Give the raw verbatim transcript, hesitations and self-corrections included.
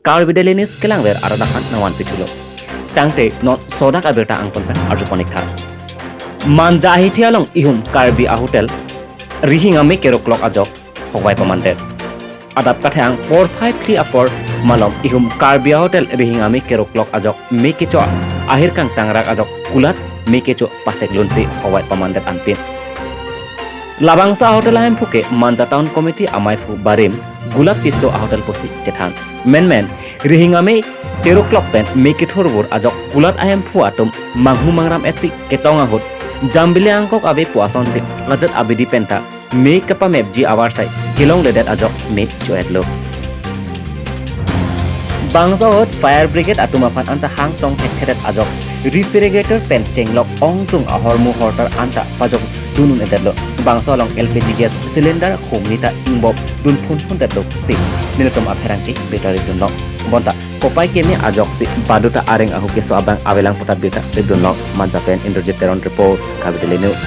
Karbi Daily News kelangver arat aphan nangvanpi thulo. Tangte non sodak abirta angkon pen arjupon ik tha. Manja ahithi along ihum Karbi ahotel rihing ame keroklok ajok hokvai pamandet. Adap kathang porphai phli apor malom ihum Karbi ahotel rihing ame keroklok ajok me kecho ahirkang tangrak ajok kulat me kecho pasek lunsi hokvai pamandet anpin. Labangso ahotel ahemphu ke Manja Town Committee amaiphu barim Gulap Tisso ahotel pusi chethan. Menmen rihing ame cheroklok pen me kethurbur ajok kulat ahemphu atum manghu mangram etsi ketong ahut jambili angkok ave pu asonsi ajat abidi penta me kapamepji avarsai kelongledet ajok me cho-etlo. Bangso ahut fire brigade atum aphan anta hangtong thekthedet ajok refrigerator pen chenglok ongdung ahormu hortar anta pajok dun un-edetlo. Bangso along L P G gas cylinder humni ta ingbop dun phunphundetlo si nelitum apherangke birta ridunlo. Bonta kopai keme ajoksi baduta areng ahu keso abang avelang puta birta ridunlo. Manja pen Indrajit Teron report, Karbi Daily News.